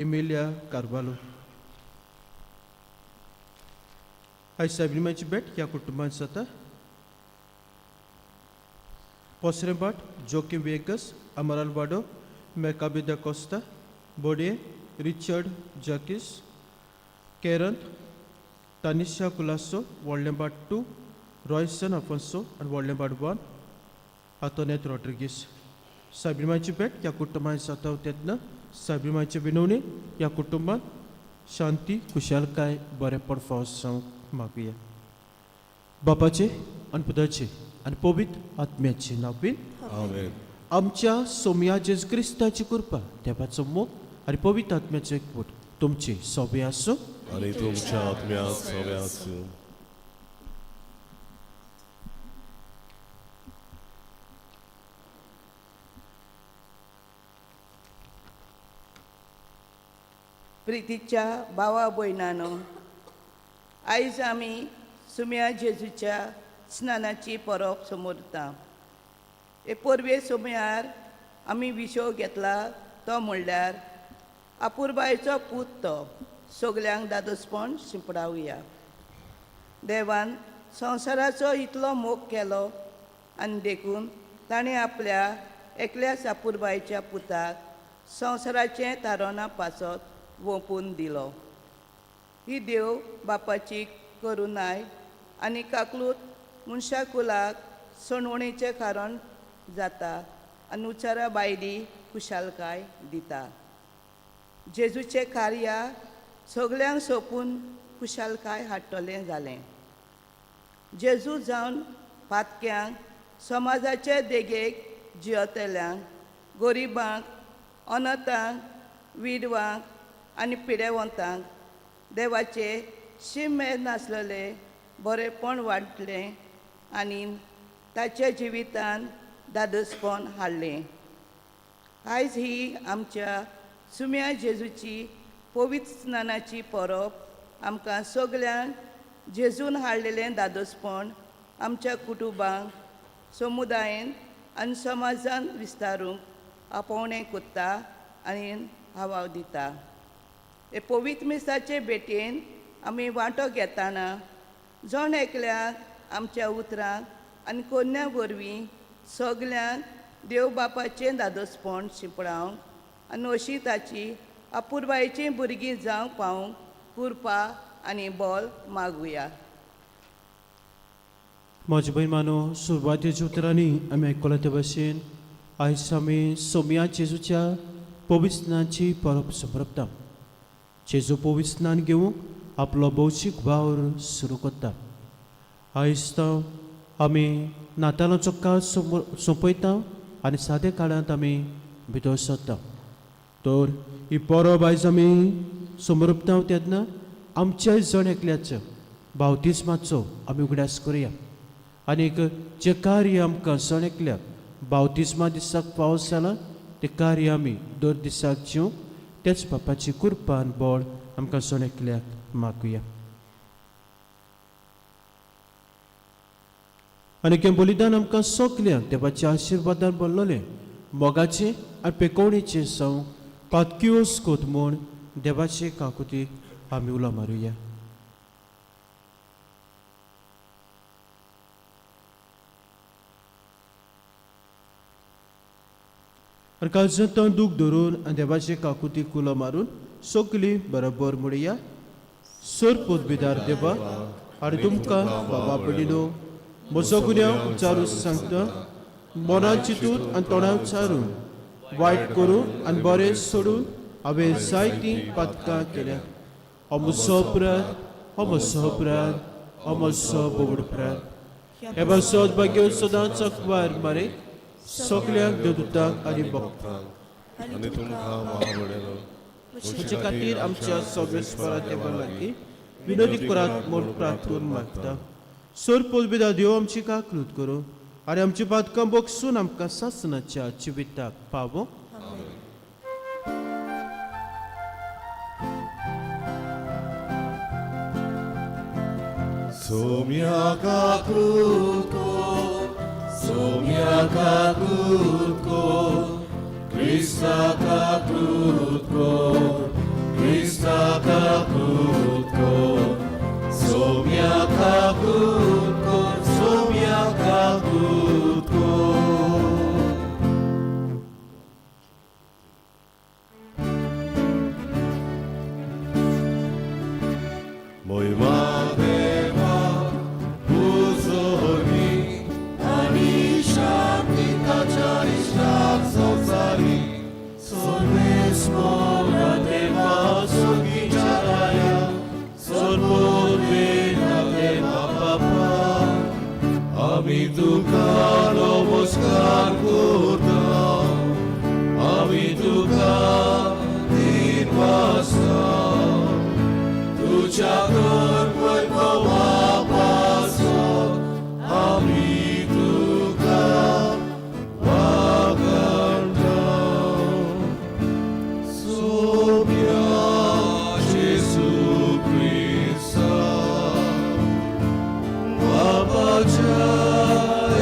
Emilia Carvalho. आयज सायबिणीमांयची भेट ह्या कुटुंबांत जाता. पोसरेबाट जोकीम वेगस, अमराल वाडो, मेकाबी the Costa, Bode, Richard Jacques, केरंत, Tanisha Colaco, व्हडलेंबाट 2, Royson अफोन्सो आनी व्हडलेंबाट 1, आतोनेत रॉड्रिगीस. सायबिणीमांयची भेट ह्या कुटुंबांत जाता तेन्ना सायबिणीमांयची विनवणी ह्या कुटुंबांत शांती, खुशालकाय, बरेपण फावस जावंक मागुया. बापाचे आनी पुताचे आनी पवित्र आत्म्याचे नांवान. आमेन. आमच्या सोमया जेजू क्रिस्ताची कृपा, देवाचो मोग आनी पवित्र आत्म्याचो एकवट तुमची सोबे आसूं. आनी तुमच्या आत्म्याक सोबे आसूं. प्रितीच्या भावा भयणानो, आयज आमी सुम्या जेजूच्या स्नानाची परब समोरता. हे परबे सुम्यार आमी विशो घेतला तो म्हणल्यार अपुरबायचो पूत तो सगल्यांक दादोसपण शिंपडावया. देवान संवसाराचो इतलो मोग केलो आनी देखून ताणें आपल्या एकल्याच अपुरबायच्या पुताक संवसाराचें तारोना पासत वोंपून दिलो. ही देव बापाची करुणाय आनी काकलूत मनशा कुलाक सणवणेचें कारण जाता आनी उचारा बायली खुशालकाय दिता. जेजूचें कार्य सगल्यांक सोंपून खुशालकाय हाडटलें जालें. जेजू जावन पातक्यांक, समाजाचे देगेक जियेतल्यांक, गरिबांक, अनाथांक, विधवांक आनी पिडेवंतांक देवाचे शीम मेर नासलेले बरेपण वांटलें आनी ताच्या जिवितान दादोसपण हाडलें. आयज ही आमच्या सुम्या जेजूची पवित्र स्नानाची परब आमकां सगल्यांक जेजून हाडलेलें दादोसपण आमच्या कुटुंबांक, समुदायेन आनी समाजान विस्तारूंक आपोवणें कोत्ता आनी हवाव दिता. हे पवित्र मिसाचे भेटेन आमी वांटो घेताना जण एकल्याक आमच्या उतरांक आनी कोन्या वरवीं सगल्यांक देव बापाचें दादोसपण शिंपडावंक आनी अशी ताची अपुरबायेचीं भुरगीं जावंक पावूंक कृपा आनी बल मागुया. म्हज्या भयमानो, सुरवातेच्या उतरांनी आमी आयकलां ते भाशेन आयज आमी सोमया जेजूच्या पवित्र परब समरपता. जेजू पवित्र स्नान घेवंक आपलो भौशीक वावर सुरू करता. आयज तो आमी नातालाचो काळ सोंपयता आनी सादे काळांत आमी भितर सरता. तर ही परब आयज आमी समरपता तेन्ना आमच्या जण एकल्याचो बावतिस्माचो आमी उगडास करुया आनीक जें कार्य आमकां जण एकल्याक बावतिस्मा दिसाक फावो जालां तें कार्य आमी दर दिसाक जिवंक तेच बापाची कृपान बळ आमकां जण एकल्याक मागुया. आनी हें बलिदान आमकां सगल्यांक देवाच्या आशिर्वादान भरलेलें मोगाचें आनी पेकोवणेचें जावं पातकियोस कोत म्हूण देवाचे काकुतीक आमी उलो मारुया. आनी काळजांत दूख धरून आनी देवाचे काकुतीक उलो मारून सगलीं बरोबर म्हणया. सर पदवीदार देवा, आनी तुमकां बाबा पडिलो म्हजो गुन्यांव उच्चारून सांगता. मनान चिंतून आनी तोंडान उच्चारून, वायट करून आनी बरें सोडून हांवें जायतीं पातकां केल्यात. हो म्हजो अपराध, हो म्हजो अपराध, हो म्हजो बोबड अपराध. हे पासत भाग्य सदांच अखबार मारे सगल्यांक देवदूतांक आनी भक्तांक आनी तुमकां महाबळेलो म्हजे खातीर आमच्या सगळे देवा लागीं विनोदी करात म्हूण प्रार्थून मागता. सोर पोलबिदा देव आमची काकलूत करूं आनी आमची पातकां बगसून आमकां सासणाच्या जिविताक पावो. सोम्या काकूत को, सोम्या काकूत को, क्रिस्ता काकूत को, मोहिमा देवा उजोनी आनी शांती ताच्या इश्टाक संवसारी सर्वेस्पोरा देवा सोगीच्या राया सर्वोद्वेना देवा बापा आमी तुका नमस्कार करता आमी तुका दिनवासा तुझ्या वैभवापासून आमी तुका वागणता. सोम्या जेजू क्रिस्ता बाबाच्या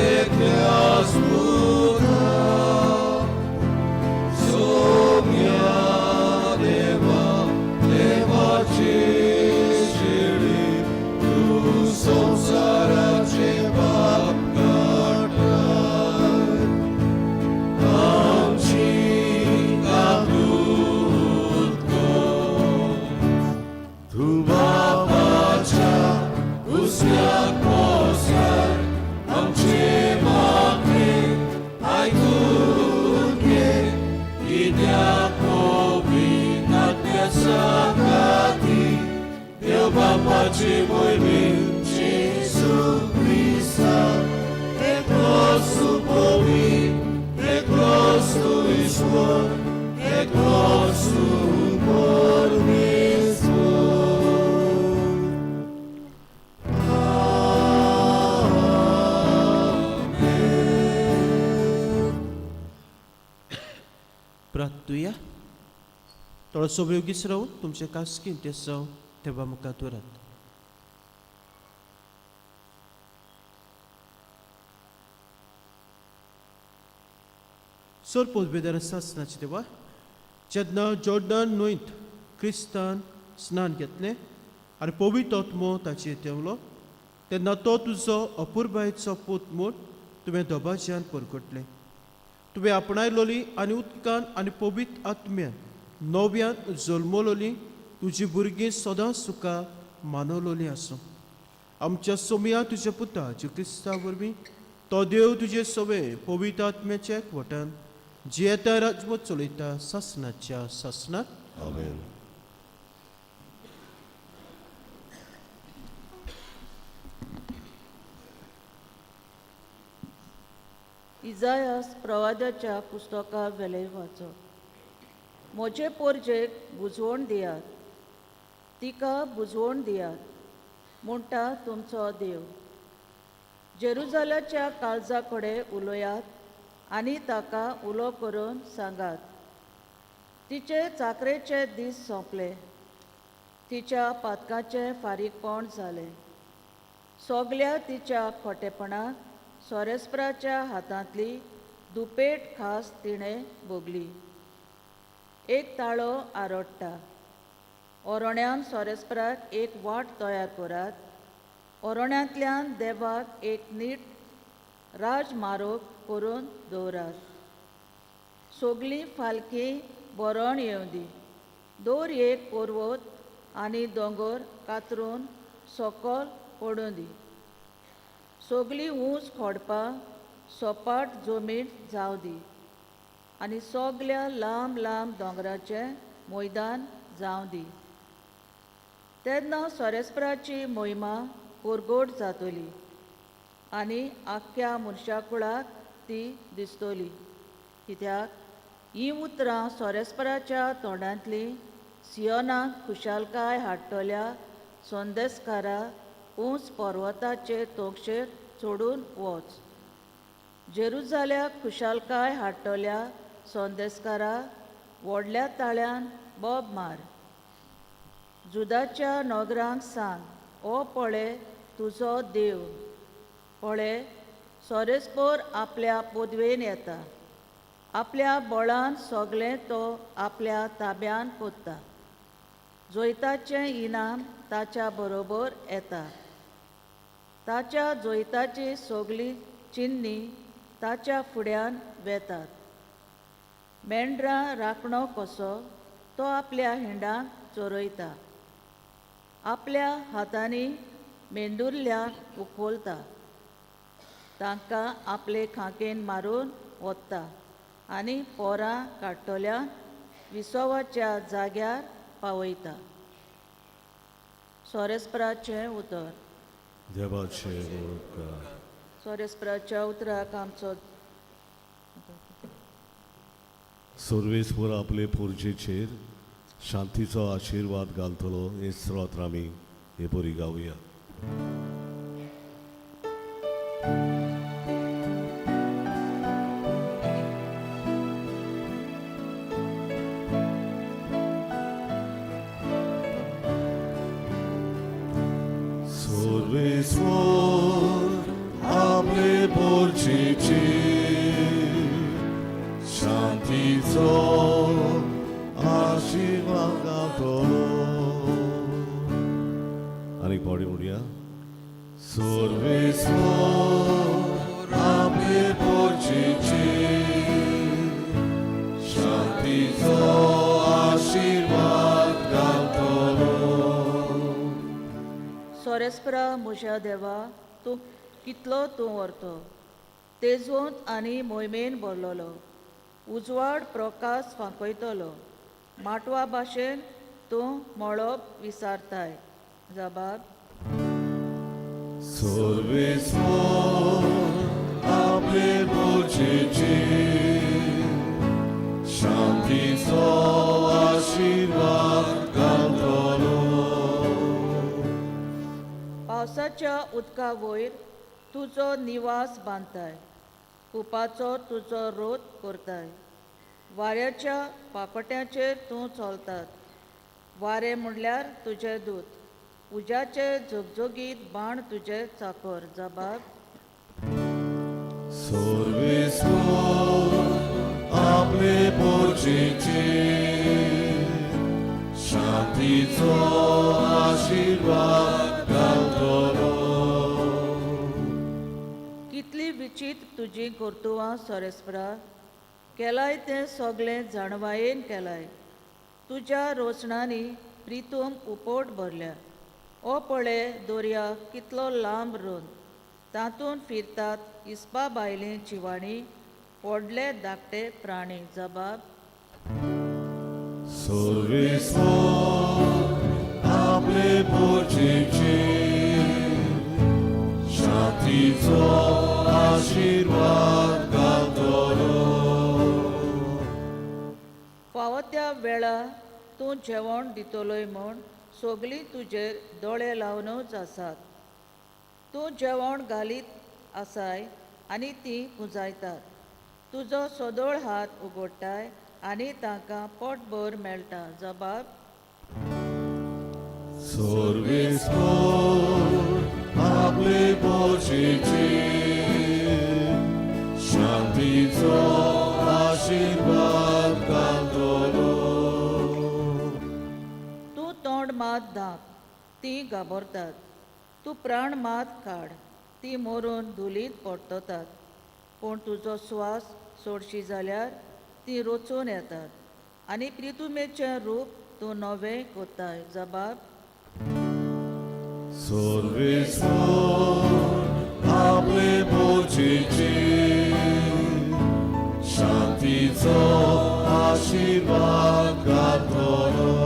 एकल्याच पुता सोम्या देवा देवाचे शिडी तू संसाराचे पाप काडटाय आमची काकूत कर. तूं बापाच्या हुस्क्याक पोसल्यार आमचे मागणे आयकून घे कित्याक पवित्र आत्म्याचा खातीर देव बापाचे मोहिमेन जेजू क्रिस्ता एकलोच तूं पवित्र एकलोच तूं ईश्वर एकलोच तूं परमेश्वर. प्रार्थुया थोडोसो वेळ ओगीच रावून तुमचे कास्कीन ते जावं देवा मुखार दवरात. सर पोजबेदार सासनाचे देवा, जेन्ना जॉर्डन न्हंयत क्रिस्तान स्नान घेतलें आनी पवित्र आत्मो ताचेर देंवलो तेन्ना तो तुजो अपुरबायेचो पूत म्हूण तुवें दबाज्यान परगटलें. तुवें आपणायलोली आनी उदकान आनी पवित्र आत्म्यान नव्यान जल्मलोली तुजी भुरगीं सदांच तुका मानवलोली आसूं. आमच्या सोमया तुज्या पुता ज्यो क्रिस्ता वरवीं तो देव तुजे सवे पवित्र आत्म्याच्या एकवटान जियेता राजवत चलयता सासनाच्या सासनात. आमेन. इजायास प्रवादाच्या पुस्तका वेले वाचप. म्हजे पोरजेक बुजवण दियात, तिका बुजवण दियात म्हणटा तुमचो देव. जेरुजालाच्या काळजा कडेन उलयात आनी ताका उलो करून सांगात, तिचे चाकरेचे दीस सोंपले, तिच्या पातकाचें फारीकपण जालें. सगल्या तिच्या खोटेपणाक सोरेस्पराच्या हातांतली दुपेट खास तिणें भोगली. एक ताळो आरडटा, ओरोण्यान सोरेस्पराक एक वाट तयार करात, ओरोण्यांतल्यान देवाक एक नीट राजमार्ग करून दवरात. सगलीं फालकी बरोण येवंदी, दर एक पर्वत आनी दोंगर कातरून सकल पडूं दी. सगलीं ऊंच खोडपां सपाट जमीन जावं दी आनी सगल्या लांब लांब दोंगराचें मैदान जावं दी. तेन्ना सोरेस्पराची मोहिमा परगट जातली आनी आख्ख्या मनशाकुळाक ती दिसतली. कित्याक हीं उतरां सोरेस्पराच्या तोंडांतलीं सियोनाक खुशालकाय हाडटल्या संदेसकारा ऊंच पर्वताचे तोंकशेर चडून वच. जेरुजाल्याक खुशालकाय हाडटल्या संदेसकारा व्हडल्या ताळ्यान बोब मार. जुदाच्या नगरांक सांग, ओ पळे तुजो देव, पळे सोरेस्पोर आपल्या पदवेन येता, आपल्या बळान सगळें तो आपल्या ताब्यान कोत्ता. जैताचें इनाम ताच्या बरोबर येता, ताच्या जैताची सगळीं चिन्नी ताच्या फुड्यान वेतात. मेंढरां राखणो कसो तो आपल्या हिंडांक चरयता, आपल्या हातांनी मेंदुरल्यांक उखोलता, तांकां आपले खांकेन मारून वता आनी पोरां काडटल्यांक विसवाच्या जाग्यार पावयता. सोरेस्पराचें उतर. देवाचे उपकार. सोरेस्पराच्या उतराक आमचो सर्वेस्पर आपले पुर्जेचेर शांतीचो आशिर्वाद घालतलो हे स्रोत आमी हे बरी गावया. सर्वेस्पर आपले पुर्जेचेर शांतीचो आशिर्वाद घालतलो. आनीक फावटी म्हणया. सर्वेस्पर आपले पुर्जेचेर शांतीचो आशिर्वाद घालतलो. सोरेस्परा म्हज्या देवा, तूं कितलो तूं व्हरतो तेजवंत आनी मोहिमेन भरलेलो उजवाड प्रकाश फांकयतलो. माटवा भाशेन तूं मळब विसारताय. जबाब. सर्वेस्पर आपले पुर्जेचेर शांतीचो आशिर्वाद घालतलो. पावसाच्या उदका वयर तुजो निवास बांदताय, कुपाचो तुजो रोद करताय. वाऱ्याच्या पापट्याचेर तूं चलतात. वारें म्हणल्यार तुजें दूत, उज्याचे झगझगीत बाण तुजे चाकर. जबाब. सर्वेस्पर आपले पुर्जेचेर शांतीचो आशिर्वाद घालतलो. कितली विचित्र तुजी कर्तुवां सोरेस्परा, केलाय तें सगळें जाणवायेन केलाय. तुज्या रोसणांनी प्रितूम उपट भरल्या. ओ पळे दर्या कितलो लांब रुंद, तातूंत फिरतात इस्पा बायले जिवाणी, व्हडले धाकटे प्राणी. जबाब. सर्वेस्पर आपले पुर्जेचेर शांतीचो आशिर्वाद घालतलो. फावो त्या वेळा तूं जेवण दितलोय म्हूण सगलीं तुजेर दोळे लावनूच आसात. तूं जेवण घालीत आसाय आनी तीं पुंजायतात. तुजो सदळ हात उगडटाय आनी तांकां पोटभर मेळटा. जबाब. सर्वेस्पर आपले पुर्जेचेर शांतीचो आशिर्वाद घालतलो. तूं तोंड मात धांप, तीं घाबरतात. तूं प्राण मात काड, तीं मरून धुलींत परततात. पूण तुजो स्वास सोडशी जाल्यार तीं रचून येतात आनी प्रितुमेचें रूप तूं नवें कोत्ताय. जबाब. सर्वेस्पर आपले पुर्जेचेर शांतीचो आशिर्वाद घालतलो.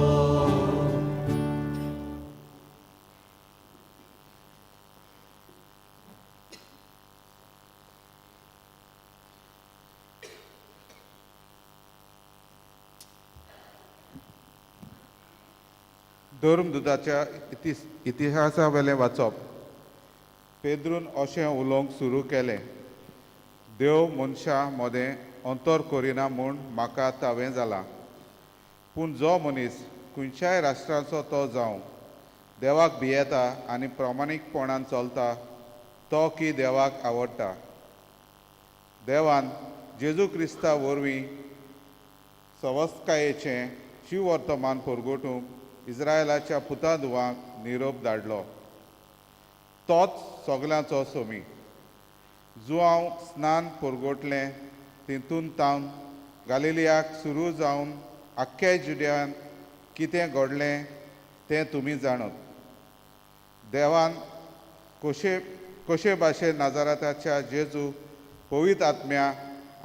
धर्मदुताच्या इतिहासावेलें वाचप. पेद्रून अशें उलोवंक सुरू केलें, देव मनशां मदें अंतर करिना म्हूण म्हाका तावें जालां. पूण जो मनीस खंयच्याय राष्ट्राचो तो जावं देवाक भियेता आनी प्रामाणीकपणान चलता तो की देवाक आवडटा. देवान जेजू क्रिस्ता वरवीं सवस्कायेचें शिववर्तमान परगटूंक इस्रायलाच्या पुता धुवांक निरोप धाडलो. तोच सगल्यांचो सोमी. जुआंव स्नान परगटलें तितून तावन गालिलियाक सुरू जावन आख्ख्या जुड्यान कितें घडलें तें तुमी जाणत. देवान कशे कशे भाशेन नाजाराताच्या जेजू पवित्र आत्म्या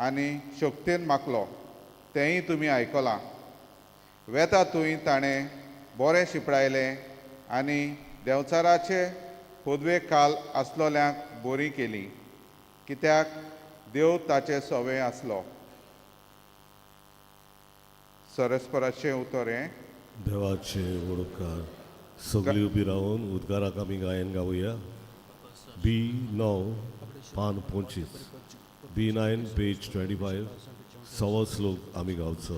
आनी शक्तेन मागलो तेंय तुमी आयकलां. वेता थंय ताणें बरें शिंपडायलें आनी देंवचाराचे पदवे खाल आसलोल्यांक बरीं केलीं, कित्याक देव ताचे सवे आसलो. सरस्पराचें उतर हें. देवाचे वडोपकार. सगळीं उबी रावन उद्गाराक आमी गायन गावया. बी 9 पान 25, B9 page 25, सवो श्लोक आमी गावचो.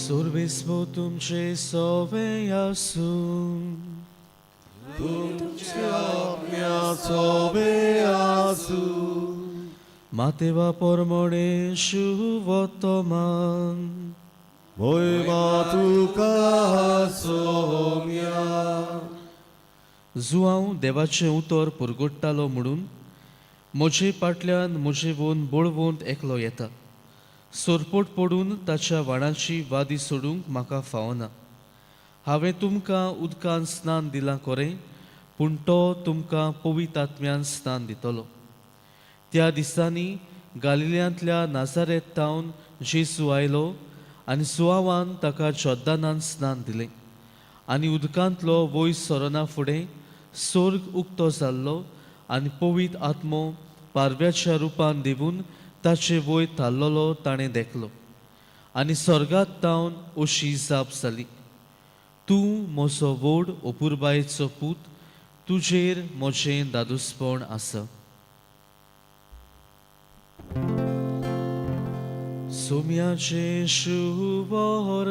सर्वेस्पो तुमचे सोवे आसूं. मातेवा परमणे शुवतमान. मोयमा तुका सोम्या. जुआंव देवाचें उतर पुरगोट्टालो म्हणून म्हजे पाटल्यान म्हजे वोन बळवंत एकलो येता. सोरपोट पडून ताच्या वाणाची वादी सोडूंक म्हाका फावना. हांवें तुमकां उदकान स्नान दिलां कोरें, पूण तो तुमकां पवित्र आत्म्यान स्नान दितलो. त्या दिसांनी गालिल्यांतल्या नाजारेत तावन जेजू आयलो आनी सुवावान ताका जोर्दानान स्नान दिलें. आनी उदकांतलो वयर सरना फुडें सोर्ग उक्तो जाल्लो आनी पवित्र आत्मो पारव्याच्या रुपान देवून ताचे वयर थारलेलो ताणें देखलो. आनी स्वर्गांत तावन अशी जाप जाली, तूं म्हजो व्हड अपुरबायेचो पूत, तुजेर म्हजें दादूसपण आसा. सोम्याचें शुवर्तमान.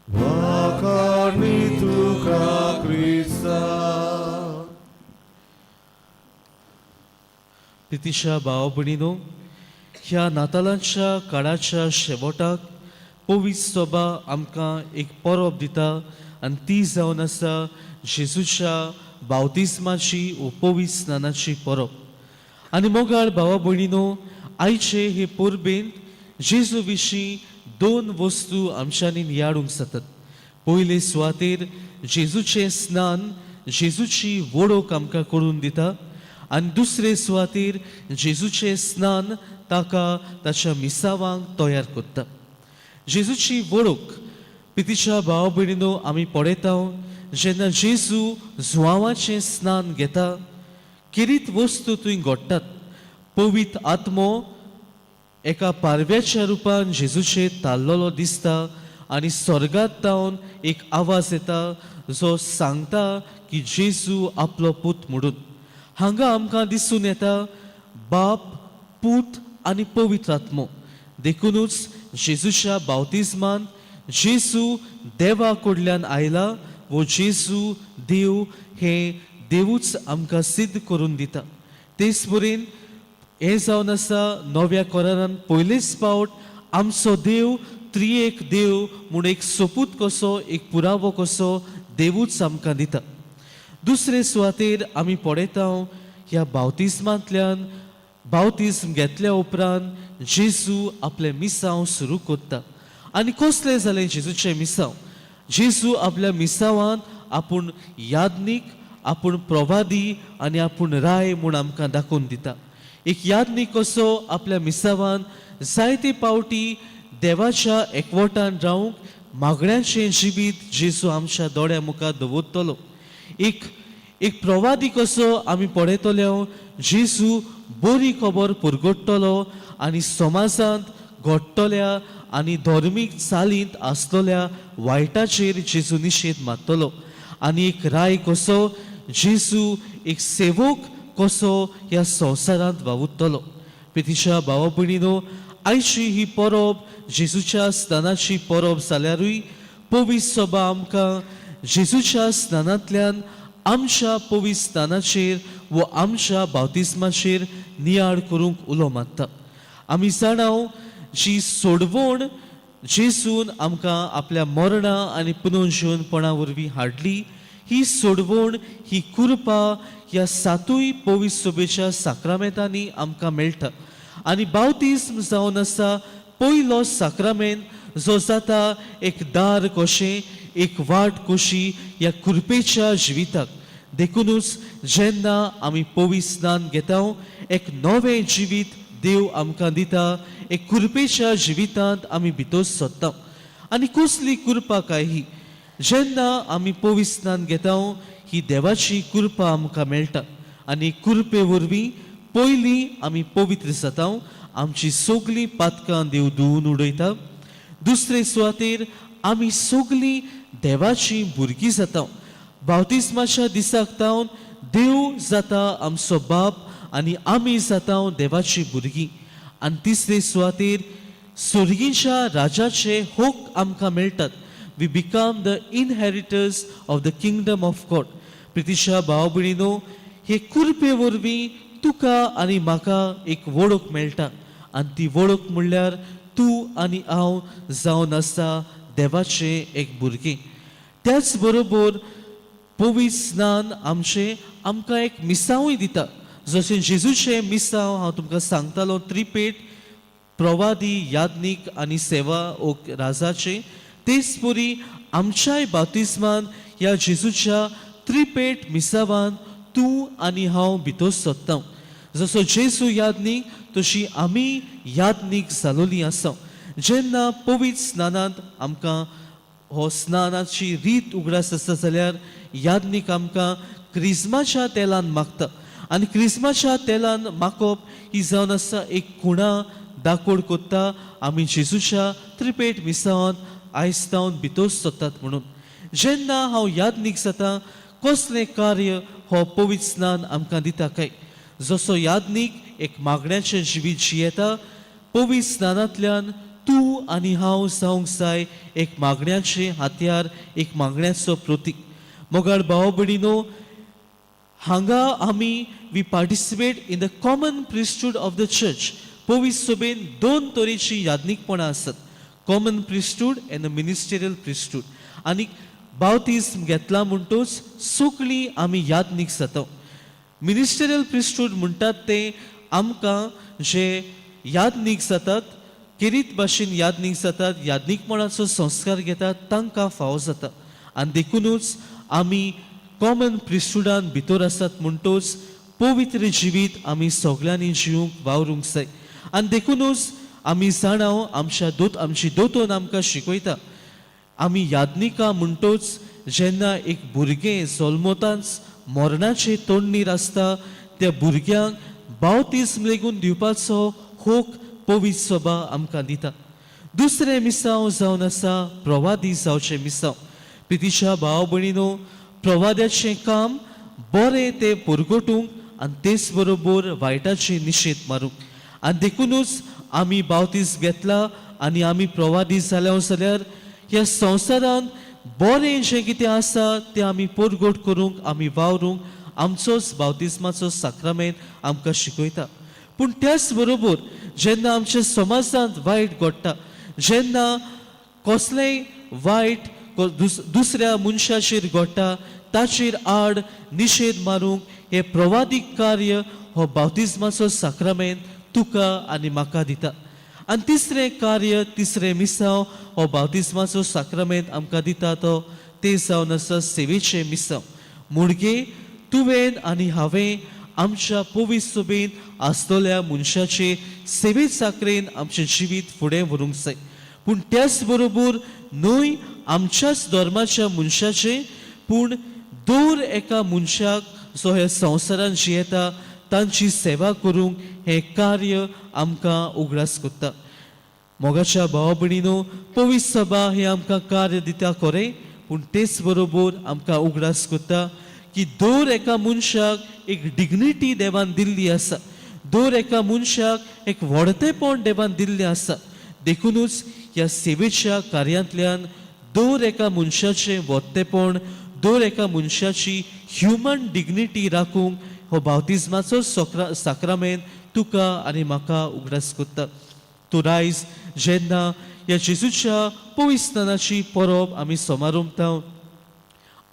वाखाणी तुका क्रिस्ता. प्रितीच्या भाव भयणीनो, ह्या नातालांच्या काळाच्या शेवटाक पवित्र सभा आमकां एक परब दिता आनी ती जावन आसा जेजूच्या बावतिस्माची वो पवित्र स्नानाची परब. आनी मोगाळ भावा भयणीनो, आयचे हे परबेंत जेजू विशीं दोन वस्तू आमच्यांनी नियाळूंक जातात. पयले सुवातेर जेजूचें स्नान जेजूची वळख आमकां करून दिता आनी दुसरे सुवातेर जेजूचें स्नान ताका ताच्या मिसावांक तयार करता. जेजूची वळख पितीच्या भाव भयणीनो आमी पळयता जेन्ना जेजू जुवांवाचें स्नान घेता, किरीत वस्तू थंय घडटात. पवित्र आत्मो एका पारव्याच्या रुपान जेजूचेर ताल्लोलो दिसता आनी स्वर्गांत तावन एक आवाज येता जो सांगता की जेजू आपलो पूत म्हणून. हांगा आमकां दिसून येता बाप, पूत आनी पवित्र आत्मो. देखुनूच जेजूच्या बावतिज्मान जेजू देवा कडल्यान आयला वो जेजू देव हें देवूच आमकां सिद्ध करून दिता. तेच परीन हें जावन आसा नव्या करारान पयलेच फावट आमचो देव त्रिएक देव म्हूण एक सोपूत कसो, एक पुरावो कसो देवूच आमकां दिता. दुसरे सुवातेर आमी पळयता ह्या बावतिज्मांतल्यान बावतिज्म घेतल्या उपरांत जेजू आपलें मिसांव सुरू करता. आनी कसलें जालें जेजूचें मिसांव? जेजू आपल्या मिसांवान आपूण याज्ञीक, आपूण प्रवादी आनी आपूण राय म्हूण आमकां दाखोवन दिता. एक याज्ञीक कसो आपल्या मिसावान जायते पावटी देवाच्या एकवटान रावंक मागण्यांचें जिवीत जेजू आमच्या दोळ्या मुखार दवरतलो. एक एक प्रवादी कसो आमी पळयतले जेजू बरी खबर पुरगडटलो आनी समाजांत घडटल्या आनी धर्मीक चालींत आसतल्या वायटाचेर जेजू निशेध मारतलो आनी एक राय कसो जेजू एक सेवक कसो ह्या संवसारांत वावुरतलो. प्रितीच्या भावा भयणीनो, आयची ही परब जेजूच्या स्नानाची परब जाल्यारूय पवित्र सभा आमकां जेजूच्या स्नानांतल्यान आमच्या पवित्र स्नानाचेर वो आमच्या बावतिस्माचेर नियाळ करूंक उलो मारता. आमी जाणाव जी सोडवण जेजून आमकां आपल्या मरणा आनी पुनर्जीवनपणा वरवीं हाडली, ही सोडवण ही कृपा ह्या सातूय पवित्र सभेच्या साक्रामेंतांनी आमकां मेळटा. आनी बावतिस्म जावन आसा पयलो साक्रामेंत जो जाता एक दार कशें, एक वाट कशी ह्या कृपेच्या जिविताक. देखुनूच जेन्ना आमी पवित्र स्नान घेता एक नवें जिवीत देव आमकां दिता, एक कृपेच्या जिवितांत आमी भितर सरता. आनी कसली कृपा काय ही, जेन्ना आमी पवित्र स्नान घेता ही देवाची कृपा आमकां मेळटा आनी कृपे वरवीं पयलीं आमी पवित्र जाता, आमची सगळीं पातकां देव धुवून उडयता. दुसरे सुवातेर आमी सगळीं देवाचीं भुरगीं जाता. बावतिस्माच्या दिसाक तावन देव जाता आमचो बाप आनी आमी जाता देवाचीं भुरगीं. आनी तिसरे सुवातेर सुर्गीच्या राजाचे हक आमकां मेळटात. We become the inheritors of the kingdom of God. प्रितीशा भाव भयणीनो, हे कृपे वरवीं तुका आनी म्हाका एक वळख मेळटा आनी ती वळख म्हणल्यार तूं आनी हांव जावन आसा देवाचें एक भुरगें. त्याच बरोबर पवित्र स्नान आमचें आमकां एक मिसांवूय दिता. जशें जेजूचें मिसांव हांव तुमकां सांगतालो, त्रिपेट प्रवादी, याज्ञीक आनी सेवा ओ राजाचें, तेच परी आमच्याय बातिस्मान ह्या जेजूच्या त्रिपेट मिसावान तूं आनी हांव भितर सरता. जसो जेजू याज्ञीक तशी आमी याज्ञीक जालोलीं आसा. जेन्ना पवित्र स्नानांत आमकां हो स्नानाची रीत उगडास आसता जाल्यार याज्ञीक आमकां क्रिज्माच्या तेलान मागता आनी क्रिज्माच्या तेलान मागप ही जावन आसा एक खुणा दाकोड कोत्ता आमी जेजूच्या त्रिपेट मिसावान आयज तावन भितर सरतात म्हणून. जेन्ना हांव याज्ञीक जाता कसलें कार्य हो पवित्र स्नान आमकां दिता काय, जसो याज्ञीक एक मागण्याचें जिवीत जियेता, पवित्र स्नानांतल्यान तूं आनी हांव जावंक जाय एक मागण्याचें हातयार, एक मागण्याचो प्रतीक. मोगाळ भाव भयणीनो, हांगा आमी we participate in the common priesthood of the church. पवित्र सभेन दोन तरेचीं याज्ञीकपणां आसात, common priesthood and the ministerial priesthood. आनी बावतिज्म घेतला म्हणटूच सगळीं आमी याज्ञीक जाता. मिनिस्टेरियल प्रिस्टूड म्हणटात ते आमकां जे याज्ञीक जातात, केरीत भाशेन याज्ञीक जातात, याज्ञीकपणाचो संस्कार घेतात, तांकां फावो जाता. आनी देखुनूच आमी कॉमन प्रिस्टुडान भितर आसात म्हणटूच पवित्र जिवीत आमी सगळ्यांनी जिवंक वावरूंक जाय. आनी देखुनूच आमी जाणाव आमच्या दोत आमची दोतोन आमकां शिकयता, आमी याज्ञिका म्हणटूच जेन्ना एक भुरगें जल्मताच मरणाचे तोडणीर आसता त्या भुरग्यांक बावतिज्म लेगून दिवपाचो होक पवित्र सभा आमकां दिता. दुसरें मिसांव जावन आसा प्रवादी जावचें मिसांव. प्रितीच्या भाव भयणीनो, प्रवाद्याचें काम बरें तें पुरगोटूंक आनी तेच बरोबर वायटाचे निशेध मारूंक. आनी देखुनूच आमी बावतीस घेतला आनी आमी प्रवादी जाल्या जाल्यार ह्या संवसारांत बरें जें कितें आसा तें आमी परगट करूंक, आमी वावरूंक आमचोच बावतिस्माचो साक्रामेंत आमकां शिकयता. पूण त्याच बरोबर जेन्ना आमच्या समाजांत वायट घडटा, जेन्ना कसलेंय वायट दुसऱ्या मनशाचेर घडटा, ताचेर आड निशेध मारूंक हें प्रवादीक कार्य हो बावतिज्माचो साक्रामेंत तुका आनी म्हाका दिता. आनी तिसरें कार्य, तिसरें मिसांव हो बावतिज्माचो साक्रामेंत आमकां दिता तो तें जावन आसा सेवेचें मिसांव. मुणगे तुवें आनी हांवें आमच्या पवित्र सभेंत आसतल्या मनशाचे सेवे चाकरेन आमचें जिवीत फुडें व्हरूंक जाय. पूण त्याच बरोबर न्हय आमच्याच धर्माच्या मनशाचें पूण दर एका मनशाक जो ह्या संवसारान जियेता तांची सेवा करूंक हें कार्य आमकां उगडास करता. मोगाच्या भावा भयणीनो, पवित्र सभा हें आमकां कार्य दिता खरें, पूण तेच बरोबर आमकां उगडास करता की दर एका मनशाक एक डिग्निटी देवान दिल्ली आसा, दर एका मनशाक एक व्हडतेपण देवान दिल्लें आसा. देखुनूच ह्या सेवेच्या कार्यांतल्यान दर एका मनशाचें व्हडतेपण, दर एका मनशाची ह्युमन डिग्निटी राखूंक हो बावतिज्माचो साक्रामेंत तुका आनी म्हाका उगडास करता. तूं आयज जेन्ना ह्या जेजूच्या पवित्रस्नानाची परब आमी समारंभता,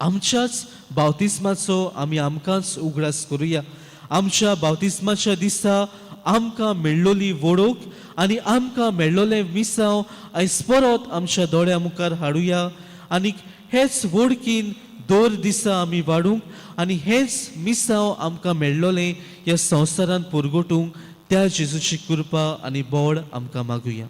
आमच्याच बावतिज्माचो आमी आमकांच उगडास करुया. आमच्या बावतिज्माच्या दिसा आमकां मेळ्ळोली वळख आनी आमकां मेळ्ळोलें मिसांव आयज परत आमच्या दोळ्या मुखार हाडुया आनी हेच वळखीन दर दिसा आमी वाडूंक आनी हेच मिसांव आमकां मेळ्ळोलें ह्या संवसारांत पुरगोटूंक त्या जेजूची कृपा आनी बळ आमकां मागुया.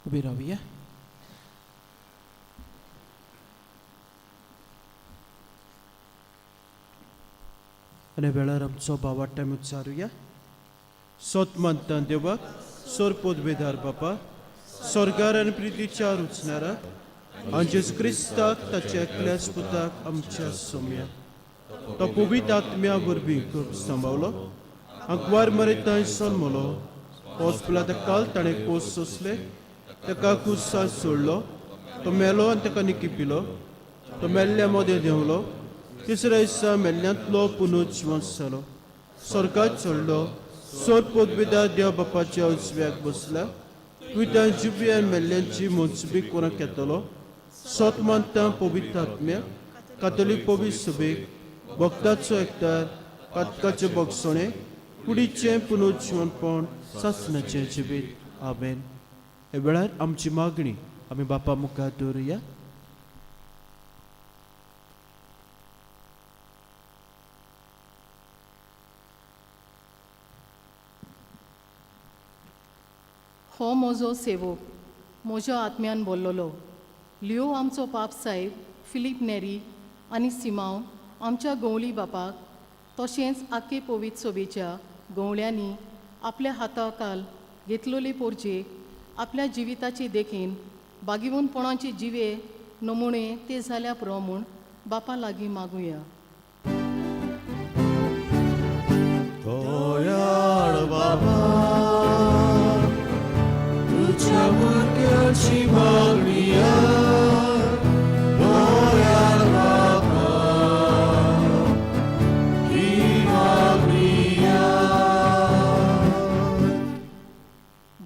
उबी रावया. आनी वेळार आमचो भावार्थ आमी उच्चारुया. सोत मानता देवाक सोर पदवेदार बापा, स्वर्गार आनी प्रितीच्या रुचणारा आनी जेजू क्रिस्ताक ताच्या एकल्याच पुताक आमच्या सोम्या तो पवित्र आत्म्या वरवीं खूब सांबावलो, आंकवार मरे थंय सलमलो, हॉस्पिटलांत काल ताणें कोस सोंसले, ताका कुसां सोडलो, तो मेलो आनी ताका निकी पिलो, तो मेल्ल्या मदें देंवलो, तिसऱ्या दिसा मेल्ल्यांतलो पुनर्जिवंत जालो, स्वर्गात चडलो, सोर पदवेदार देव बापाच्या उजव्याक बसला, तुवें जिवी आनी मेल्ल्यांची मनसुबी कोणाक येतलो. सोत मानता पवित्र आत्म्या, कातोलीक पवित्र सभेक, भक्ताचो एकतार, पातकाचें भोगसणें, कुडीचें पुनर्जिवंतपण, सासणाचें जिवीत. आमेन. हे वेळार आमची मागणी आमी बापा मुखार दवरुया. हो म्हजो सेवक म्हज्या आत्म्यान बोल्लोलो लियो आमचो पाप साहेब फिलीप नेरी आनी सिमांव आमच्या गवळी बापाक तशेंच आखे पवित्र सोबेच्या गवळ्यांनी आपल्या हाताकाल घेतलेली पोरजेक आपल्या जिविताची देखीन बागिवनपणाचे जिवे नमुणे ते जाल्या पुरो म्हूण बापा लागीं मागुया. दयाळ बाबा, तुझ्या भुरग्याची मागणी, दयाळ बाबा, ही मागणी.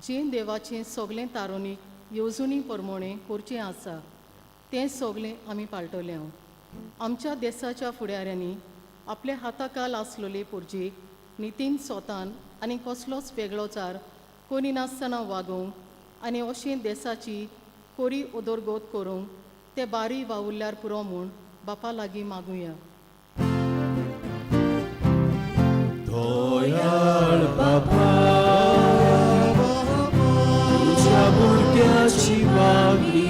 जें देवाचें सगलें तारोनीक येवजणी प्रमाणें करचें आसा तें सगलें आमी पाळटले. आमच्या देसाच्या फुडाऱ्यांनी आपल्या हाताकाल आसलेले पोरजेक नितीन सोतान आनी कसलोच वेगळोचार करिनासतना वागोवंक आनी अशें देसाची कोरी उदरगत करूंक ते बारी वावुरल्यार पुरो म्हूण बापा लागीं मागुया. दयाळ बाबा, तुझ्या भुरग्याची मागणी,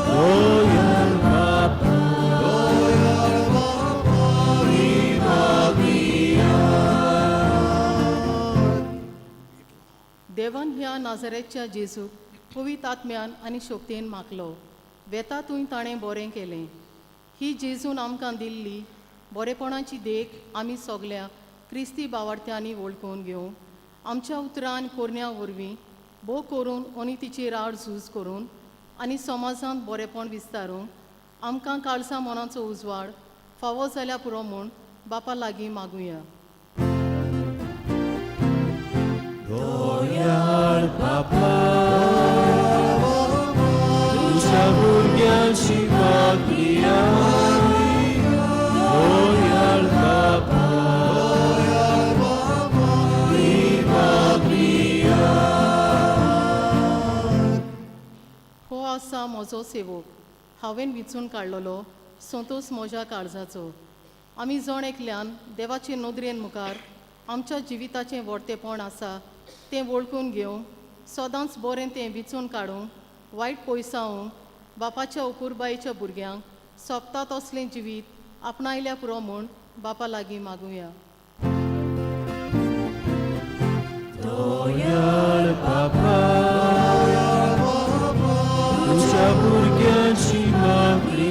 दयाळ बाबा, ही मागणी. देवान ह्या नाजरेच्या जेजूक पवित्र आत्म्यान आनी शक्तेन मागलो, वेता थंय ताणें बरें केलें. ही जेजून आमकां दिल्ली बरेपणाची देख आमी सगल्या क्रिस्ती बावार्थ्यांनी वळखून घेवंक आमच्या उतरान कोरण्या वरवीं भोव करून अनितीचेर आड झूज करून आनी समाजांत बरेपण विस्तारूंक आमकां काळसा मनाचो उजवाड फावो जाल्या पुरो म्हूण बापा लागीं मागुया. दयाळ बाबा, तुझ्या भुरग्याची मागणी, दयाळ बाबा, ही म्हजो सेवक, हांवें विंचून काडलेलो संतोस म्हज्या काळजाचो. आमी जण एकल्यान देवाचे नदरेन मुखार आमच्या जिविताचें व्हडतेपण आसा तें वळखून घेवंक, सदांच बरें तें विंचून काडूंक, वायट पयसावंक, बापाच्या अपुरबायेच्या भुरग्यांक सोंपता तसलें जिवीत आपणायल्या पुरो म्हूण बापा लागीं मागुया. दयाळ बापा, तुज्या भुरग्यांची मागणी,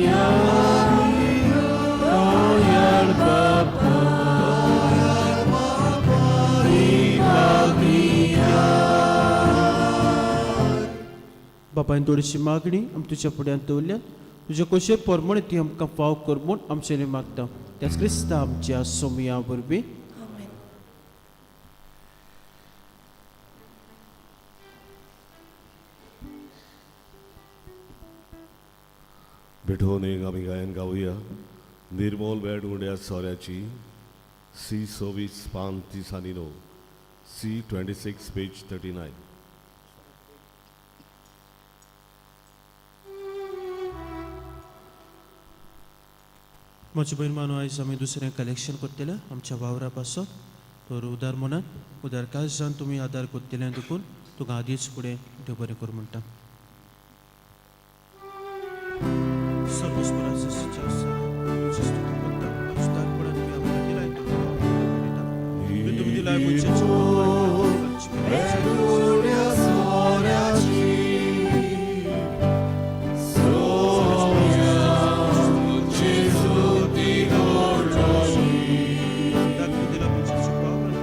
दयाळ बापा, ही मागणी. बापायन थोडीशी मागणी आमी तुज्या फुड्यांत दवरल्या, तुज्या कशे परमणे ती आमकां फाव कर म्हूण आमच्यानी मागता, त्याच क्रिस्ता आमच्या सोमया वरवीं. भेटोवन एक आमी गायन गावया निर्मोल भेट उंड्या सोऱ्याची, सी 26 पान 39, C 26 page 39. म्हजे भयण मानू, आयज आमी दुसरें कलेक्शन करतले आमच्या वावरा पासत. तर उदार मनान उदार काळजान तुमी आदार करतले देखून तुका आदींच फुडें देव बरें कर म्हणटा. सर्वेस्पराचो आसा, तुजी स्तुती करता. उस्तादपणान तुवें आमकां दिलाय तो देव आमकां भेटयता. तुवें तुमी दिलाय मनशाच्या दिला मनशाच्या वावरान.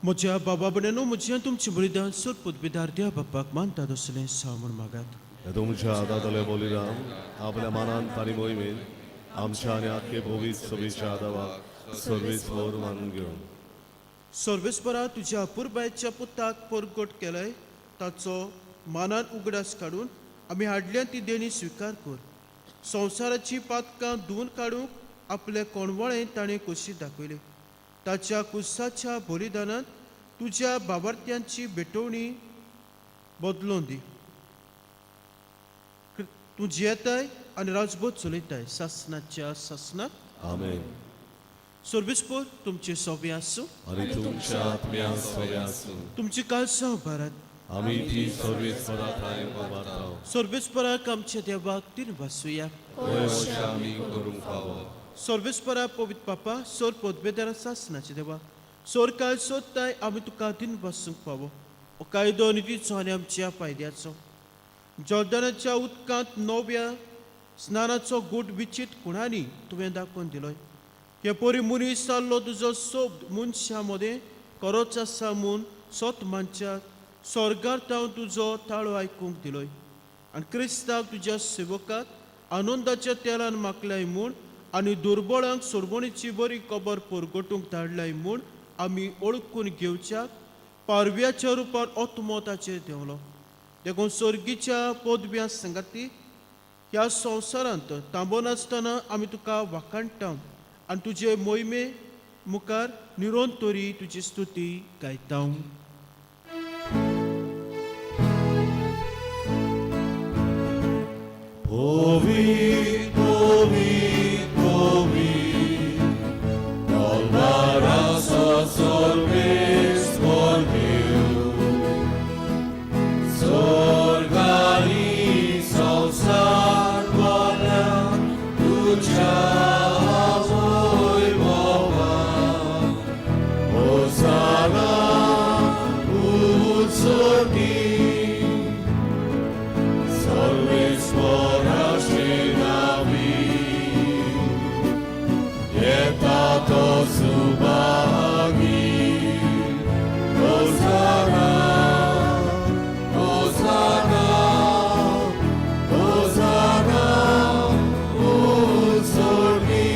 म्हज्या बाबा भयणांनो, म्हज्या तुमचे बलिदान सोदपूत बिदार देव बापाक मानता तसलें साव म्हूण मागात. तुमच्या हातांतले बलिदान आपल्या मानान आनी मोहिमेन आमच्या आनी आख्खे पवित्र सभेच्या आदावाक सर्वेस्पर मानून घेवन. सर्वेस्परा, तुज्या अपुरबायेच्या पुताक परगट केलाय ताचो मानान उगडास काडून आमी हाडल्या ती देणी स्विकार कर. संवसाराची पातकां धुवन काडूंक आपले कोणवळें ताणें कशी दाखयली, ताच्या कुसाच्या बलिदानान तुज्या बाबार्थ्यांची भेटवणी बदलून दी. तूं जियेताय आनी राजबोध चलयताय सासनाच्या सासनाक. आमेन. सर्वेस्पर तुमचे सोबे आसूं. आनी तुमच्या आत्म्या सोबे आसूं. तुमची काळसां भारत. आमी ती सर्वेस्परा ठांय उबारता. सर्वेस्पराक आमच्या देवाक तीन वासुया. होय अशें आमी करूंक फावो. सर्वेस्परा, पवित्र पापा, सोर पदवेदार सासनाचे देवा, सोर काळ सोदताय आमी तुका दिन बसूंक फावो. हो कायदो नितीचो आनी आमच्या फायद्याचो. जॉर्दनाच्या उदकांत नव्या स्नानाचो गूट विचीत खुणांनी तुवें दाखोवन दिलोय. हे परी मनीस जाल्लो तुजो सोब मनशां मदें खरोच आसा म्हूण सोत मानच्या स्वर्गार तावन तुजो ताळो आयकूंक दिलोय. आनी क्रिस्ताक तुज्या सेवकाक आनंदाच्या तेलान मागलाय म्हूण आनी दुर्बळांक सोडवणीची बरी खबर परगटूंक धाडलाय म्हूण आमी ओळखून घेवच्याक पारव्याच्या रुपान आत्मो ताचेर देंवलो. देखून सर्गीच्या पदव्या संगाती ह्या संवसारांत थांबनासतना आमी तुका वाखाणटा आनी तुजे मोहिमे मुखार निरोन तरी तुजी स्तुती गायता. पवित्र पवित्र पवित्र तलवाराचो सर्वेस्पर देव, स्वर्ग आनी संवसार भरला तुज्या वैभवान. होसाना उत्सर्गी. येता तो सुभागी होसाना होसाना होसाना उंचोनी.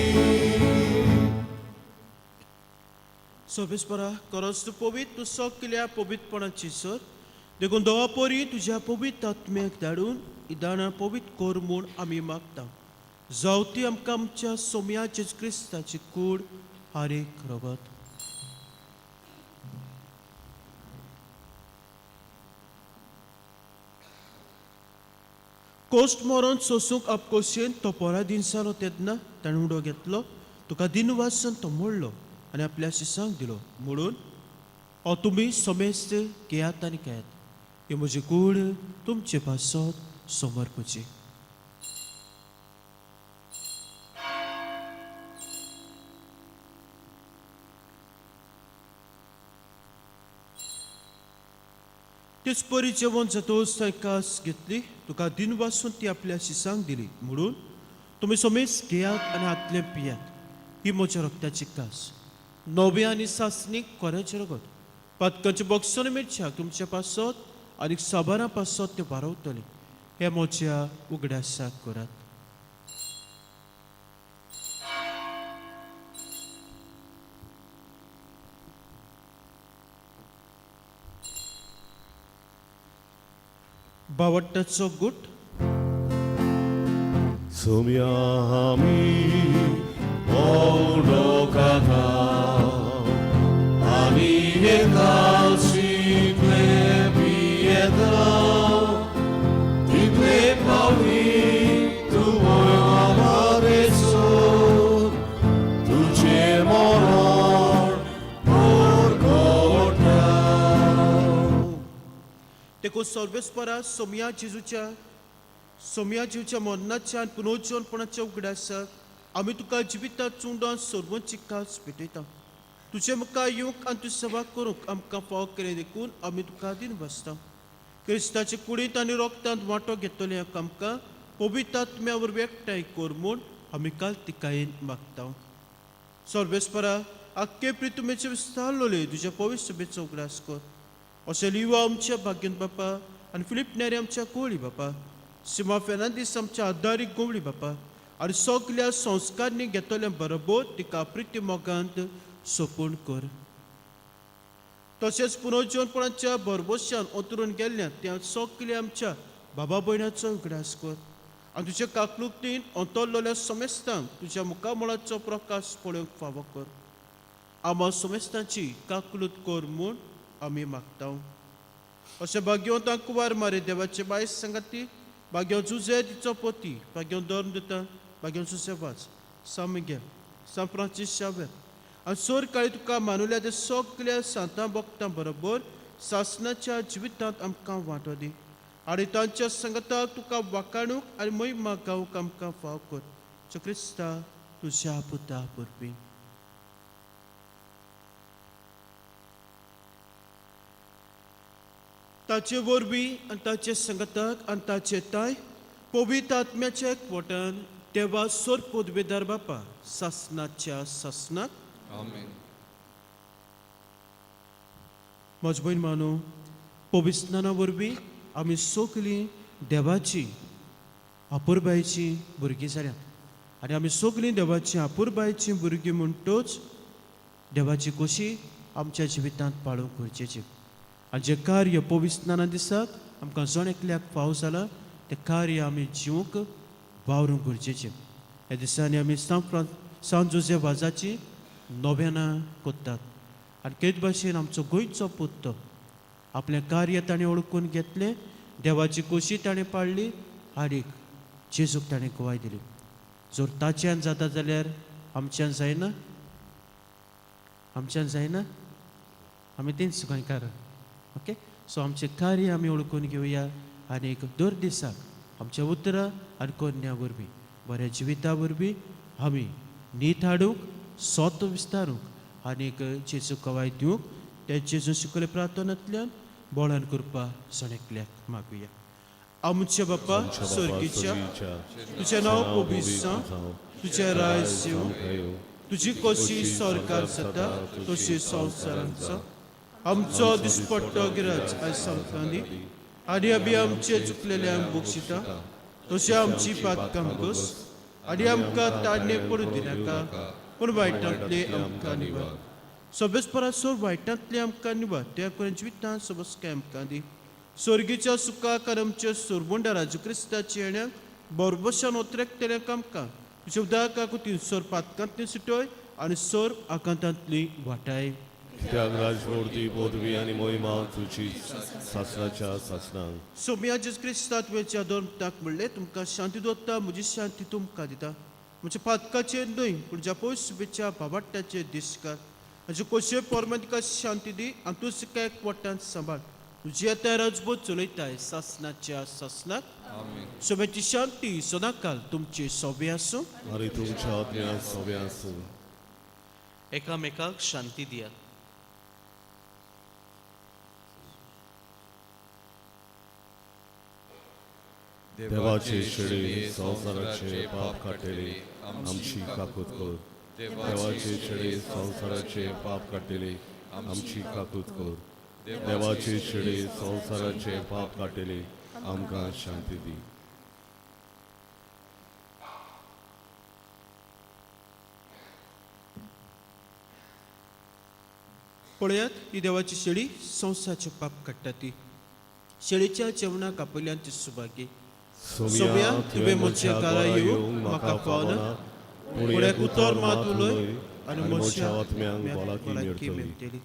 सोबेस्परा करस तूं पवित्र तूं सगल्या पवित्रपणाची सर देखून देवा परी तुज्या पवित्र आत्म्याक धाडून ही दाणां पवित्र कर म्हूण आमी मागता जावं ती आमकां आमच्या सोम्या जेजू क्रिस्ताची कूड आनी रगत. कोश्ट मरोन सोसूंक आपकोशेन तो पोरा दिन जालो तेन्ना ताणें उडो घेतलो तुका दिनवासन तो मोडलो आनी आपल्या शिसांक दिलो म्हणून हो तुमी समेस्त घेयात आनी घेयात ही म्हजी कूड तुमचे पासत समर्पची. तेच परी जेवण जातोच थंय कास घेतली तुका दिनवासून ती आपल्या शिसांक दिली म्हणून तुमी समेज घेयात आनी हातलें पियात ही म्हज्या रक्ताची कास नवे आनी सासणीक कोऱ्याचें रगत पातकांचे बॉक्सन मिरच्याक तुमच्या पासत आनी साबारां पासत ते वारवतले हे म्हज्या उगडासाक करात. बावट्टाचो गुट. सोम्या आमी उडो खाता आनी एकाशितले पियेता तितले पावली तूं आमारेसो तुजें मरण परगटा. देखून सर्वेस्परा सोमया जेजूच्या सोमया जेजूच्या मरणाच्या आनी पुनर्जीवनपणाच्या उगडासाक आमी तुका जिविता चुंडान सर्वांची कास भेटयता. तुजे मुखार येवंक आनी तुजी सेवा करूंक आमकां फावो केलें देखून आमी तुका दिन बसता. क्रिस्ताचे कुडींत आनी रोगतांत वांटो घेतले आमकां पवित्र आत्म्या वरवीं एकठांय कर म्हूण आमी काल तिकायेन मागता. सर्वेस्परा आख्खे प्रितुमेचे विस्तारलोले तुज्या पवित्र सभेचो उगडास कर. अशें लिवा आमच्या भाग्यन बापा आनी फिलीप नेरी आमच्या कोळी बापा सिमा फेर्नांदीस आमच्या आदारीक गोवळी बापा आनी सगल्या संस्कारांनी घेतल्या बरोबर तिका प्रिती मोगांत सोपूण कर. तशेंच पुनर्जीवनपणाच्या भरभोश्यान अंतरून गेल्ल्या त्या सगल्या आमच्या बाबा भयणाचो उगडास कर आनी तुज्या काकलुकतीन अंतरलेल्या समेस्तांक तुज्या मुखामळाचो प्रकाश पळोवंक फावो कर. आमा समेस्तांची काकलूत कर म्हूण आमी मागता. अशें भाग्यवंतांक कुवार मारे देवाचे बायस सांगाती भाग्यो जुजे तिचो पोती भाग्यो धर्म दिता भाग्यो जुजे वाज सान मिगेल सान फ्रांसीस शावेर आनी सोर काळी तुका मानुल्या ते सगल्या सांतां भक्तां बरोबर सासणाच्या जिवितांत आमकां वांटो दी आनी तांच्या संगताक तुका वाकाणूक आनी महिमा गावंक आमकां फाव कर. सो क्रिस्ता तुज्या पुता वरवीं. ताचे वरवीं आनी ताचे संगताक आनी ताचे ताय पवित्र आत्म्याच्या एकवटान देवा सोर पदवेदार बापा सासनाच्या सासनाक. आमेन. म्हज भयण मानू पविस्नाना वरवीं आमी सगलीं देवाची अपुरबायेची भुरगीं जाल्यात आनी आमी सगलीं देवाची अपुरबायेची भुरगीं म्हणटच देवाची खोशी आमच्या जिवितांत पाळूंक गरजेची आनी जें कार्य पविस्नाना दिसाक आमकां जण एकल्याक फाव जालां तें कार्य आमी जिवंक वावरूंक गरजेचें. ह्या दिसांनी आमी सान जोजे वाजाची नोव्यानां कोत्तात आनी तेच भाशेन आमचो गोंयचो पुत्तो आपलें कार्य ताणें ओळखून घेतलें देवाची खोशी ताणें पाळ्ळी आनी जेजूक ताणें गवाय दिली. जर ताच्यान जाता जाल्यार आमच्यान जायना आमच्यान जायना आमी तेंच गोंयकार. ओके सो आमचें कार्य आमी ओळखून घेवया आनी एक दर दिसाक आमच्या उतरां आनी कोन्या वरवीं बऱ्या जिविता वरवीं आमी नीत हाडूंक सोत विस्तारूंक आनी एक जेजू कवाय दिवंक ते जेजू शिकयले प्रार्थनांतल्यान बोळान करपा जण एकल्याक मागुया. आमच्या बापा आमच्या बापा सर्गीच्या सर्गीच्या तुजें नांव पवित्र जावं तुजें राज्य येवं तुजी कशी सरकार जाता तशी संवसारांचो आमचो दिसपट्टो गिराज आयज आमकां दी आनी आमी आमचे चुकलेल्यांक बक्षिता तशी आमची पातकां कस आनी आमकां ताडणे पडूं दिनाका पूण वायटांतले आमकां निवार सगळेच परस वायटांतले आमकां निवार त्या करून जिवितांत सबस काय आमकां दी स्वर्गीच्या सुखाक आनी आमच्या सोरबोंडा राजू क्रिस्ताच्या येण्याक बरबशान ओतरेकतल्यांक आमकां तुज्या उदकाक ती सोर पातकांतली सुटय आनी सोर आकांतांतली वाटाय. कित्याक राजमूर्ती पदवी आनी मोहिमा तुजी सासणाच्या सासणांक. सोम्या जेजू क्रिस्ता तुवेच्या दोन ताक म्हणलें तुमकां शांती दवरता म्हजी शांती तुमकां दिता म्हज्या पातकाचेर न्हय पूण ज्या पयस शुभेच्या भावाट्याचेर दिसकार म्हजे कोशे पोरमें तुका शांती दी आनी तूं सुका एकवटान सांबाळ तुजी येता राजबोध चलयताय सासनाच्या सासनाक. सोम्याची शांती सदांकाल तुमचे सोबे आसूं. आनी तुमच्या आत्म्या सोबे आसूं. एकामेकाक शांती दियात. देवाचे शेळी संवसाराचे पाप काडटले आमची काकूत कर. देवाचे शेळी संवसाराचे पाप काडटले आमची काकूत कर. देवाचे शेळी संवसाराचे पाप काडटले आमकां शांती दी. पळयात ही देवाची शेळी संवसाराचें पाप काडटा ती शेळीच्या जेवणाक आपयल्यान ती सुभागी. सोम्या तुवें म्हज्या घरा येवंक म्हाका फावना पूण एक उतर मात उलय आनी म्हज्या आत्म्यांक भलायकी मेळटली. मेळटली.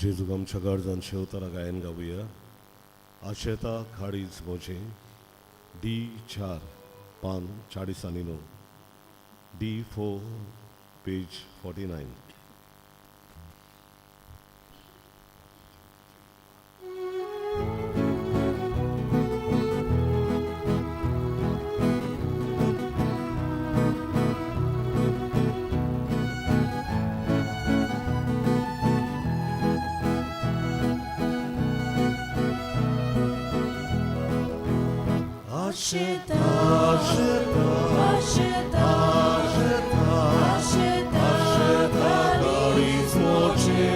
जेजूक आमच्या गरजान शेवताना गायन गावया. आशेता खाडीज म्हजें डी 4 पान 49, D4 page 49. Asheta, Asheta, Asheta, Asheta, Karis moche,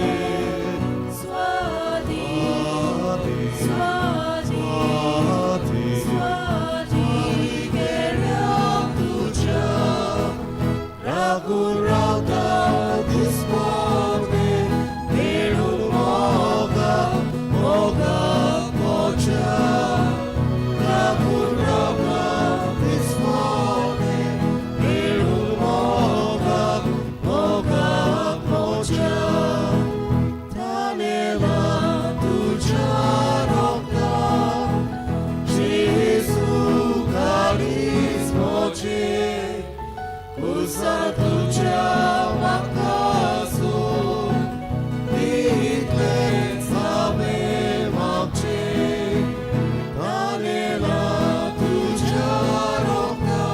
Swadi, Swadi, Swadi, Geryam Tuja, Raghurata dispone, Melun moga, moga mocha. Raghurata dispone, Melun moga, moga mocha. Tanela tuja rokta, Jesu karis moche, Kursa tuja makaso, Ditle same makche, Tanela tuja rokta,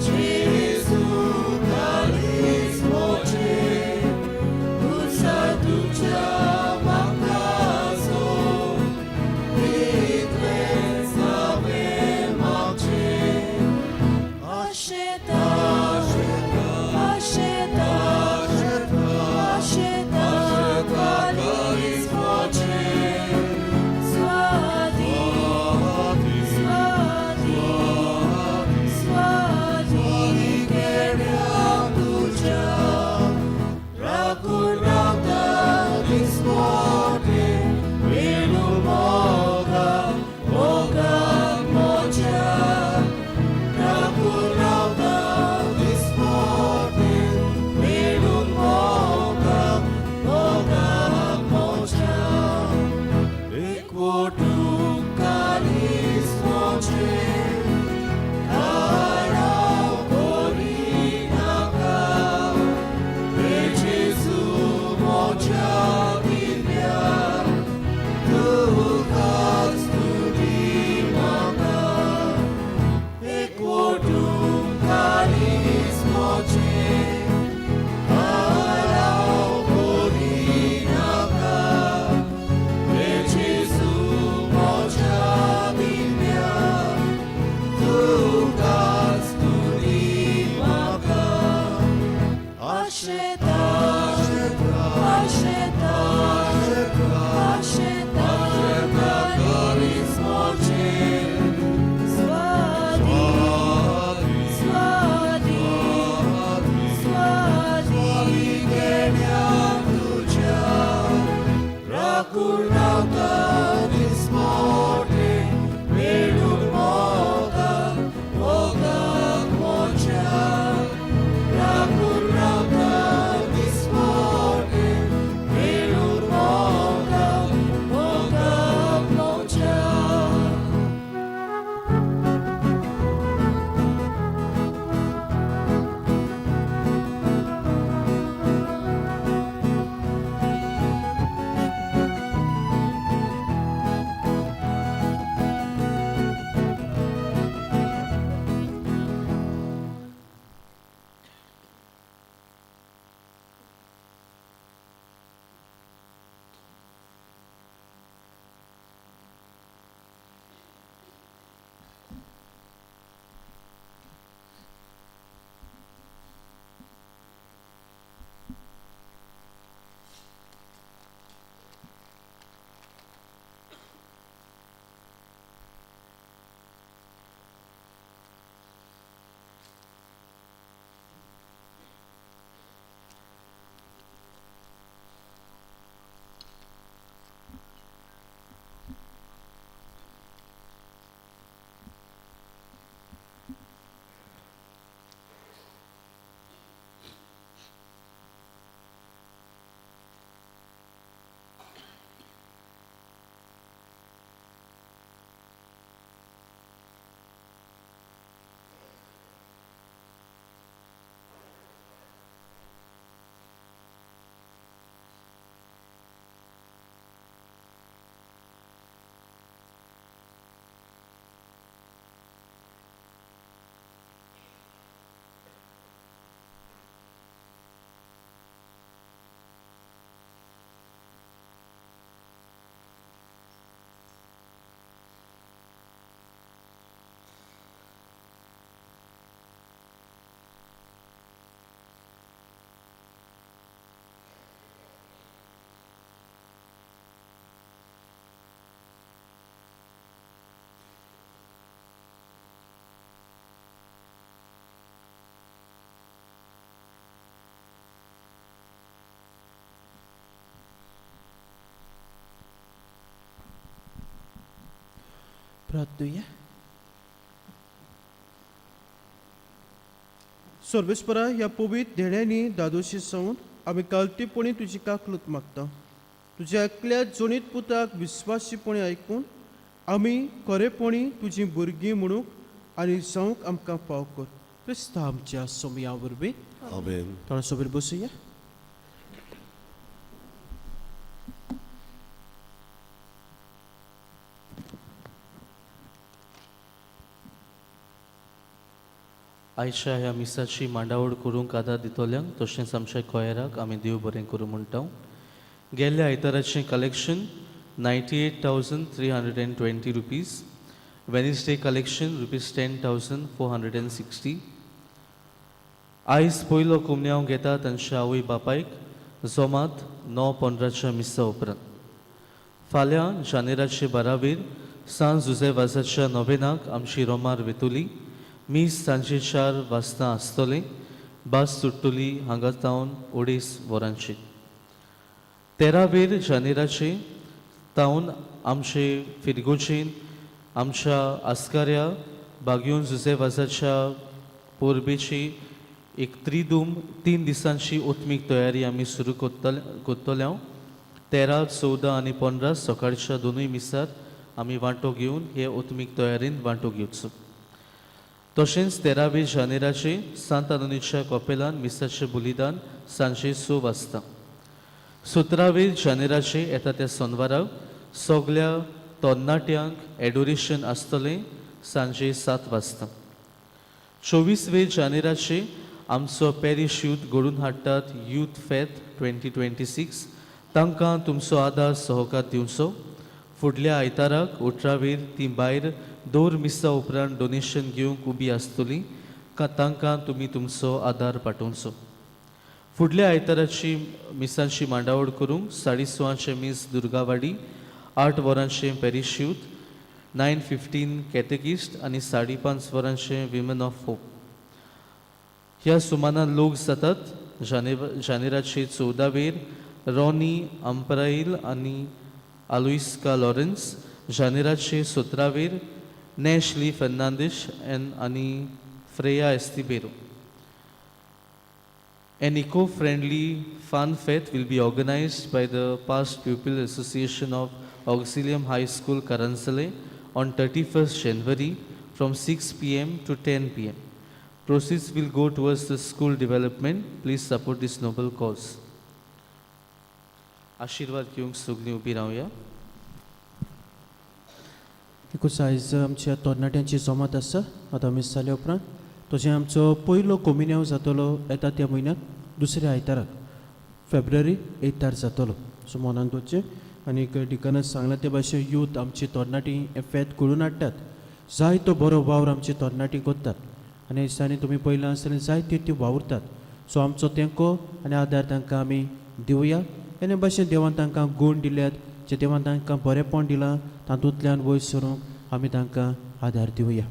Jesu karis moche, Kursa tuja makaso, Ditle same makche. Asheta, Asheta, Asheta, Karis moche, Swadi, Swadi, Swadi, प्रार्थुया. सर्वेस्परा, ह्या पवित्र धेड्यांनी दादोशी सावन आमी कालतीपणी तुजी काकलूत मागता. तुज्या एकल्या जोणीत पुताक विस्वासीपणी आयकून आमी खरेपणी तुजी भुरगीं म्हणूंक आनी जावंक आमकां फाव कर. क्रिस्ता आमच्या सोमया वरवीं. आमेन. थोडो सोबीर बसुया. आयच्या ह्या मिसाची मांडावळ करूंक आदार दितल्यांक तशेंच आमच्या कोयराक आमी देव बरें करूं म्हणटा. गेल्ल्या आयताराचें collection 98,320 rupees. Wednesday collection rupees 10,460. आयज पयलो कुमन्यांव घेता तांच्या आवय बापायक जोमात 9:15च्या मिसा उपरांत. फाल्यां जानेराचे 12वेर सांत जुझे वाजाच्या नोवेनाक आमची रोमार वेतोली. मीस सांजे 4 वाजता आसतलें. बास सुट्टली हांगा तावन 2.5 वरांची. 13वेर जानेराचे तावन आमचे फिरगोजेन आमच्या आस्काऱ्या बागयोन जुझे वाजाच्या परबेची एक त्रिदूम 3 दिसांची ओत्मीक तयारी आमी सुरू करतले. 13, 14 आनी 15 सकाळच्या दोनूय मिसार आमी वांटो घेवन हे ओत्मीक तयारेन वांटो घेवचो. तशेंच 13वे जानेराचे सांत आनोनीच्या कपेलान मिसाचें बलिदान सांजे 6 वाजता. 17वे जानेराचे येता त्या सोनवाराक सगल्या तरणाट्यांक एडोरेशन आसतलें सांजे 7 वाजता. 24वे जानेराचे आमचो पॅरीश यूथ घडून हाडटात यूथ फेत 2026. तांकां तुमचो आदार सहकार दिवचो. फुडल्या आयताराक 18वेर ती भायर दोर मिसा उपरांत डोनेशन घेवंक उबी आसतली. तांकां तुमी तुमचो आदार पाठोवचो. फुडल्या आयताराची मिसांची मांडावळ करूंक 6:30 मीस दुर्गावाडी, 8 वरांचें पॅरीश यूथ, 9:15 कॅटेकिस्ट आनी 5:30 वरांचें विमन ऑफ होप. ह्या सुमानान लोक जातात जानेराचे 14वेर रॉनी अंपराईल आनी आलुइस्का लॉरेन्स, जानेराचे 17वेर नॅशली फर्नांदीश आनी Freya Estibeiro. An eco-friendly fun fete will be organized by the Past Pupil Association of Auxilium High School, Karanzale on 31st January from 6 p.m. to 10 p.m. Proceeds will go towards the school development. Please support this noble cause. आशीर्वाद घेवंक सगळीं उबी रावया. एकूच आयज आमच्या तरणाट्यांची जमात आसा. आतां मीस जाल्या उपरांत तशें आमचो पयलो कोमिन्यांव जातलो येता त्या म्हयन्याक दुसऱ्या आयताराक फेब्रुवारी 8 जातलो. सो मनान दवरचें. आनीक डिकनान सांगलां ते भाशेन यूथ आमची तरणाटी हें फेत घडोवन हाडटात. जायतो बरो वावर आमची तरणाटी करतात आनी दिसांनी तुमी पयलां आसतना जायती ती वावुरतात. सो आमचो तेंको आनी आदार तांकां आमी दिवया. आनी भाशेन देवान तांकां गूण दिल्यात, जे देवान तांकां बरेंपण दिलां तातूंतल्यान वयर सरूंक आमी तांकां आदार दिवया.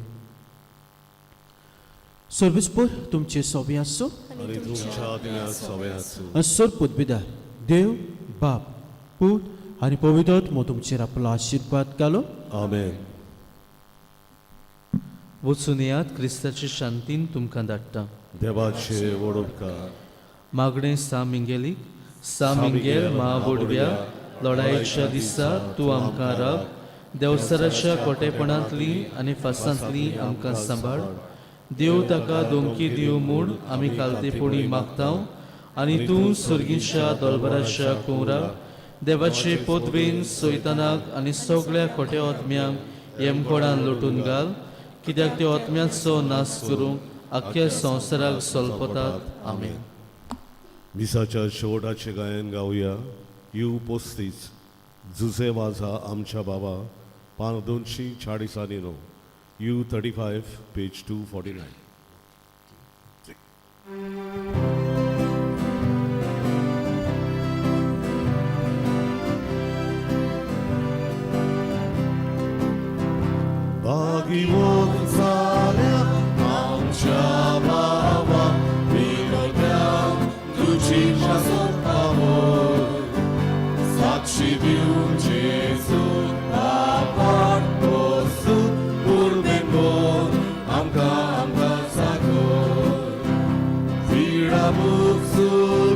सर्वेस्पर तुमचे सोबी आसूं आनी तुमच्या आत्म्यात सोबे आसूं. सोर पुतबिदार देव बाप पूत आनी पवित्र आत्मो तुमचेर आपलो आशिर्वाद घालो. आमेन. वचून येयात. क्रिस्ताचे शांतीन तुमकां धाडटा. देवाचे व्हड उपकार. मागणें सा मिंगेलीक. सा मिंगेल म्हावोडव्या, लढायेच्या दिसा तूं आमकां राख. देवसराच्या कोटेपणांतली आनी फासांतली आमकां सांबाळ. देव ताका धमकी दिवं म्हूण आमी कालतेपणी मागता आनी तूं सर्गीच्या दोलबराच्या कुंवरा देवाचे पोतवेन सोयतानाक आनी सगळ्या खोट्या ओतम्यांक येमकोडान लोटून घाल, कित्याक त्या ओतम्याचो नाश करूंक आख्ख्या संवसाराक सोलपतात. आमेन. मिसाच्या शेवटाचें गायन गावया. You 35 Jose वाजा आमच्या बाबा, पान 249. U 35 page 249. भागीवंत जाल्या आमच्या बाबा, विनोद्यान तुजी पासत पावय. साक्षी दिवन जेजू बापाक बसून चाबूक सुरू.